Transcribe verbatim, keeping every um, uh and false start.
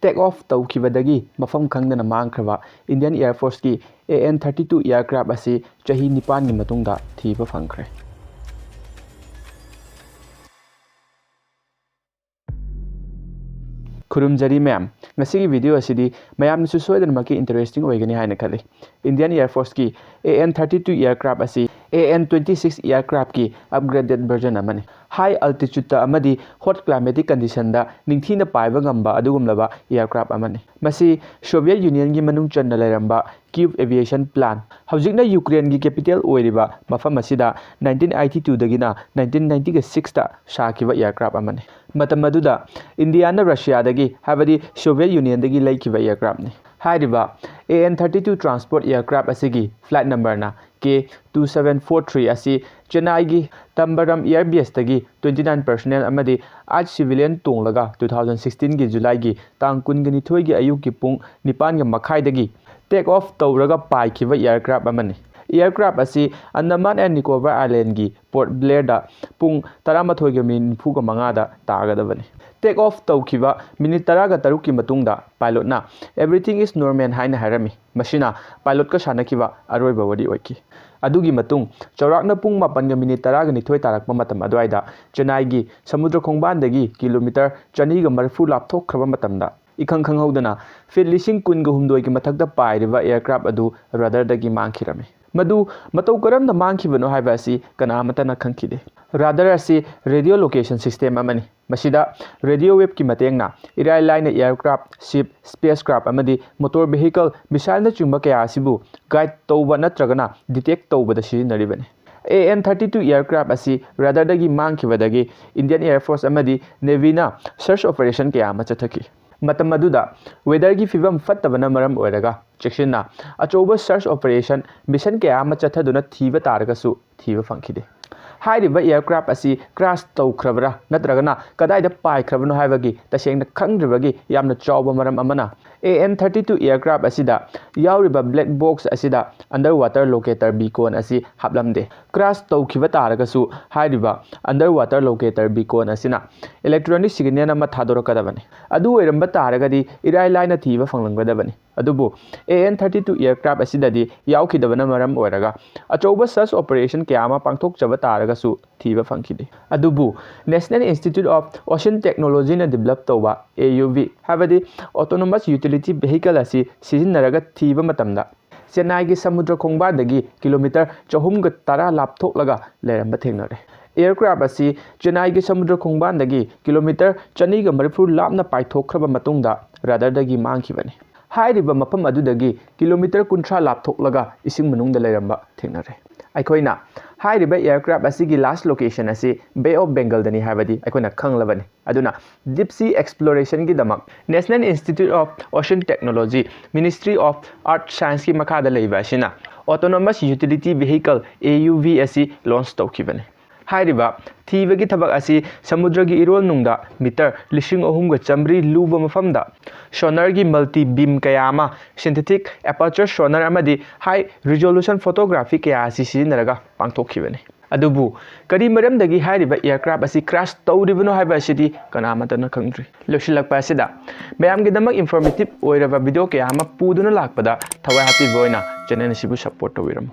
Take off ꯇꯧꯈꯤꯕꯗꯒꯤ ꯃꯐꯝ ꯈꯪꯗꯅ ꯃꯥꯡꯈ꯭ꯔꯕ Indian Air Forceꯀꯤ A N thirty two aircraft ꯑꯁꯤ ꯆꯍꯤ ꯅꯤꯄꯥꯟꯒꯤ ꯃꯇꯨꯡꯗ ꯊꯤꯕ ꯐꯪꯈ꯭ꯔꯦ꯫ ꯈꯨꯔꯨꯝꯖꯔꯤ ꯃꯌꯥꯝ, ꯉꯁꯤꯒꯤ video ꯑꯁꯤꯗꯤ ꯃꯌꯥꯝꯅꯁꯨ ꯁꯣꯏꯗꯅꯃꯛꯀꯤ interesting ꯑꯣꯏꯒꯅꯤ ꯍꯥꯏꯅ ꯈꯜꯂꯤ꯫ Indian Air Forceꯀꯤ A N thirty two aircraft ꯑꯁꯤ A N twenty six aircraftꯀꯤ upgraded version ꯑꯃꯅꯤ꯫ High altitudeꯇ ꯑꯃꯗꯤ hot climatic conditionꯗ ꯅꯤꯡꯊꯤꯅ ꯄꯥꯏꯕ ꯉꯝꯕ ꯑꯗꯨꯒꯨꯝꯂꯕ aircraft ꯑꯃꯅꯤ꯫ ꯃꯁꯤ Soviet Unionꯒꯤ ꯃꯅꯨꯡ ꯆꯟꯅ ꯂꯩꯔꯝꯕ Kyiv Aviation Plant, ꯍꯧꯖꯤꯛꯅ Ukraineꯒꯤ capital ꯑꯣꯏꯔꯤꯕ ꯃꯐꯝ ꯑꯁꯤꯗ nineteen eighty twoꯗꯒꯤꯅ nineteen ninety sixꯇ ꯁꯥꯈꯤꯕ aircraft ꯑꯃꯅꯤ꯫ ꯃꯇꯝ ꯑꯗꯨꯗ ꯏꯟꯗꯤꯌꯥꯅ ꯔꯁꯤꯌꯥꯗꯒꯤ, ꯍꯥꯏꯕꯗꯤ Soviet Unionꯗꯒꯤ ꯂꯩꯈꯤꯕ aircraftꯅꯤ꯫ ꯍꯥꯏꯔꯤꯕ A N thirty two transport aircraft ꯑꯁꯤꯒꯤ flight numberꯅ K two seven four three ꯑꯁꯤ ꯆꯦꯟꯅꯥꯏꯒꯤ Tambaram air baseꯇꯒꯤ twenty nine personnel ꯑꯃꯗꯤ eight civilian ꯇꯣꯡꯂꯒ two thousand sixteenꯒꯤ Julyꯒꯤ ꯇꯥꯡ ꯀꯨꯟꯒ ꯅꯤꯊꯣꯏꯒꯤ ꯑꯌꯨꯛꯀꯤ ꯄꯨꯡ ꯅꯤꯄꯥꯟꯒ ꯃꯈꯥꯏꯗꯒꯤ take off ꯇꯧꯔꯒ ꯄꯥꯏꯈꯤꯕ aircraft ꯑꯃꯅꯤ꯫ Aircraft ꯑꯁꯤ Andaman and Nicobar Islandꯒꯤ Port Blairꯗ ꯄꯨꯡ ꯇꯔꯥꯃꯥꯊꯣꯏꯒ minute ꯅꯤꯐꯨꯒ ꯃꯉꯥꯗ ꯇꯥꯒꯗꯕꯅꯤ꯫ Take off ꯇꯧꯈꯤꯕ minute ꯇꯔꯥꯒ ꯇꯔꯨꯛꯀꯤ ꯃꯇꯨꯡꯗ pilotꯅ "Everything is normal" ꯍꯥꯏꯅ ꯍꯥꯏꯔꯝꯃꯤ꯫ ꯃꯁꯤꯅ pilotꯀ ꯁꯥꯟꯅꯈꯤꯕ ꯑꯔꯣꯏꯕ ꯋꯥꯔꯤ ꯑꯣꯏꯈꯤ꯫ ꯑꯗꯨꯒꯤ ꯃꯇꯨꯡ ꯆꯥꯎꯔꯥꯛꯅ ꯄꯨꯡ ꯃꯥꯄꯟꯒ minute ꯇꯔꯥꯒ ꯅꯤꯊꯣꯏ ꯇꯥꯔꯛꯄ ꯃꯇꯝ ꯑꯗꯨꯋꯥꯏꯗ ꯆꯦꯟꯅꯥꯏꯒꯤ ꯁꯃꯨꯗ꯭ꯔ ꯈꯣꯡꯕꯥꯟꯗꯒꯤ kilometre ꯆꯅꯤꯒ ꯃꯔꯤꯐꯨ ꯂꯥꯞꯊꯣꯛꯈ꯭ꯔꯕ ꯃꯇꯝꯗ, ꯏꯈꯪ ꯈꯪꯍꯧꯗꯅ feet ꯂꯤꯁꯤꯡ ꯀꯨꯟꯒ ꯍꯨꯝꯗꯣꯏꯒꯤ ꯃꯊꯛꯇ ꯄꯥꯏꯔꯤꯕ aircraft ꯑꯗꯨ radarꯗꯒꯤ ꯃꯥꯡꯈꯤꯔꯝꯃꯤ꯫ ꯃꯗꯨ ꯃꯇꯧ ꯀꯔꯝꯅ ꯃꯥꯡꯈꯤꯕꯅꯣ ꯍꯥꯏꯕ ꯑꯁꯤ ꯀꯅꯥ ꯑꯃꯠꯇꯅ ꯈꯪꯈꯤꯗꯦ꯫ Radar ꯑꯁꯤ radio location system ꯑꯃꯅꯤ꯫ ꯃꯁꯤꯗ radio waveꯀꯤ ꯃꯇꯦꯡꯅ ꯏꯔꯥꯏ ꯂꯥꯏꯅ aircraft, ship, spacecraft ꯑꯃꯗꯤ motor vehicle, missileꯅꯆꯤꯡꯕ ꯀꯌꯥ ꯑꯁꯤꯕꯨ guide ꯇꯧꯕ ꯅꯠꯇ꯭ꯔꯒꯅ detect ꯇꯧꯕꯗ ꯁꯤꯖꯤꯟꯅꯔꯤꯕꯅꯤ꯫ A N thirty two aircraft ꯑꯁꯤ radarꯗꯒꯤ ꯃꯥꯡꯈꯤꯕꯗꯒꯤ Indian Air Force ꯑꯃꯗꯤ Navyꯅ search operation ꯀꯌꯥ ꯑꯃ ꯆꯠꯊꯈꯤ꯫ ꯃꯇꯝ ꯑꯗꯨꯗ weatherꯒꯤ ꯐꯤꯕꯝ ꯐꯠꯇꯕꯅ ꯃꯔꯝ ꯑꯣꯏꯔꯒ ꯆꯦꯛꯁꯤꯟꯅ ꯑꯆꯧꯕ search operation mission ꯀꯌꯥ ꯑꯃ ꯆꯠꯊꯗꯨꯅ ꯊꯤꯕ ꯇꯥꯔꯒꯁꯨ ꯊꯤꯕ ꯐꯪꯈꯤꯗꯦ꯫ ꯍꯥꯏꯔꯤꯕ aircraft ꯑꯁꯤ crash ꯇꯧꯈ꯭ꯔꯕ꯭ꯔꯥ ꯅꯠꯇ꯭ꯔꯒꯅ ꯀꯗꯥꯏꯗ ꯄꯥꯏꯈ꯭ꯔꯕꯅꯣ ꯍꯥꯏꯕꯒꯤ ꯇꯁꯦꯡꯅ ꯈꯪꯗ꯭ꯔꯤꯕꯒꯤ ꯌꯥꯝꯅ ꯆꯥꯎꯕ ꯃꯔꯝ ꯑꯃꯅ, A N thirty two aircraft ꯑꯁꯤꯗ ꯌꯥꯎꯔꯤꯕ black box ꯑꯁꯤꯗ underwater locator beacon ꯑꯁꯤ ꯍꯥꯞꯂꯝꯗꯦ꯫ Crash ꯇꯧꯈꯤꯕ ꯇꯥꯔꯒꯁꯨ ꯍꯥꯏꯔꯤꯕ underwater locator beacon ꯑꯁꯤꯅ electronic signal ꯑꯃ ꯊꯥꯗꯣꯔꯛꯀꯗꯕꯅꯤ꯫ ꯑꯗꯨ ꯑꯣꯏꯔꯝꯕ ꯇꯥꯔꯒꯗꯤ ꯏꯔꯥꯏ ꯂꯥꯏꯅ ꯊꯤꯕ ꯐꯪꯂꯝꯒꯗꯕꯅꯤ꯫ ꯑꯗꯨꯕꯨ A N thirty two aircraft ꯑꯁꯤꯗꯗꯤ ꯌꯥꯎꯈꯤꯗꯕꯅ ꯃꯔꯝ ꯑꯣꯏꯔꯒ ꯑꯆꯧꯕ search operation ꯀꯌꯥ ꯑꯃ ꯄꯥꯡꯊꯣꯛꯆꯕ ꯇꯥꯔꯒꯁꯨ ꯊꯤꯕ ꯐꯪꯈꯤꯗꯦ꯫ ꯑꯗꯨꯕꯨ National Institute of Ocean Technologyꯅ develop ꯇꯧꯕ A U V, ꯍꯥꯏꯕꯗꯤ Autonomous Utility Vehicle ꯑꯁꯤ ꯁꯤꯖꯤꯟꯅꯔꯒ ꯊꯤꯕ ꯃꯇꯝꯗ ꯆꯦꯟꯅꯥꯏꯒꯤ ꯁꯃꯨꯗ꯭ꯔ ꯈꯣꯡꯕꯥꯟꯗꯒꯤ ꯀꯤꯂꯣꯃꯤꯇꯔ ꯆꯍꯨꯝꯒ ꯇꯔꯥ ꯂꯥꯞꯊꯣꯛꯂꯒ ꯂꯩꯔꯝꯕ ꯊꯦꯡꯅꯔꯦ꯫ Aircraft ꯑꯁꯤ ꯆꯦꯟꯅꯥꯏꯒꯤ ꯁꯃꯨꯗ꯭ꯔ ꯈꯣꯡꯕꯥꯟꯗꯒꯤ ꯀꯤꯂꯣꯃꯤꯇꯔ ꯆꯅꯤꯒ ꯃꯔꯤꯐꯨ ꯂꯥꯞꯅ ꯄꯥꯏꯊꯣꯛꯈ꯭ꯔꯕ ꯃꯇꯨꯡꯗ radarꯗꯒꯤ ꯃꯥꯡꯈꯤꯕꯅꯤ꯫ ꯍꯥꯏꯔꯤꯕ ꯃꯐꯝ ꯑꯗꯨꯗꯒꯤ ꯀꯤꯂꯣꯃꯤꯇꯔ ꯀꯨꯟꯊ꯭ꯔꯥ ꯂꯥꯞꯊꯣꯛꯂꯒ ꯏꯁꯤꯡ ꯃꯅꯨꯡꯗ ꯂꯩꯔꯝꯕ ꯊꯦꯡꯅꯔꯦ꯫ ꯑꯩꯈꯣꯏꯅ ꯍꯥꯏꯔꯤꯕ aircraft ꯑꯁꯤꯒꯤ last location ꯑꯁꯤ Bay of Bengalꯗꯅꯤ ꯍꯥꯏꯕꯗꯤ ꯑꯩꯈꯣꯏꯅ ꯈꯪꯂꯕꯅꯤ꯫ ꯑꯗꯨꯅ deep sea explorationꯒꯤꯗꯃꯛ National Institute of Ocean Technology, Ministry of Earth Scienceꯀꯤ ꯃꯈꯥꯗ ꯂꯩꯕ ꯑꯁꯤꯅ Autonomous Utility Vehicle, A U V ꯑꯁꯤ launch ꯇꯧꯈꯤꯕꯅꯤ꯫ ꯍꯥꯏꯔꯤꯕ ꯊꯤꯕꯒꯤ ꯊꯕꯛ ꯑꯁꯤ ꯁꯃꯨꯗ꯭ꯔꯒꯤ ꯏꯔꯣꯜꯅꯨꯡꯗ ꯃꯤꯇꯔ ꯂꯤꯁꯤꯡ ꯑꯍꯨꯝꯒ ꯆꯥꯃꯔꯤ ꯂꯨꯕ ꯃꯐꯝꯗ sonarꯒꯤ multi beam ꯀꯌꯥ ꯑꯃ, synthetic aperture sonar ꯑꯃꯗꯤ high resolution photography ꯀꯌꯥ ꯑꯁꯤ ꯁꯤꯖꯤꯟꯅꯔꯒ ꯄꯥꯡꯊꯣꯛꯈꯤꯕꯅꯤ꯫ ꯑꯗꯨꯕꯨ ꯀꯔꯤ ꯃꯔꯝꯗꯒꯤ ꯍꯥꯏꯔꯤꯕ aircraft ꯑꯁꯤ crash ꯇꯧꯔꯤꯕꯅꯣ ꯍꯥꯏꯕ ꯑꯁꯤꯗꯤ ꯀꯅꯥꯃꯠꯇꯅ ꯈꯪꯗ꯭ꯔꯤ꯫ ꯂꯣꯏꯁꯤꯜꯂꯛꯄ ꯑꯁꯤꯗ ꯃꯌꯥꯝꯒꯤꯗꯃꯛ informative ꯑꯣꯏꯔꯕ video ꯀꯌꯥ ꯑꯃ ꯄꯨꯗꯨꯅ ꯂꯥꯛꯄꯗ ꯊꯋꯥꯏ ꯍꯥꯞꯄꯤꯕ ꯑꯣꯏꯅ channel ꯑꯁꯤꯕꯨ support ꯇꯧꯕꯤꯔꯝꯃꯨ꯫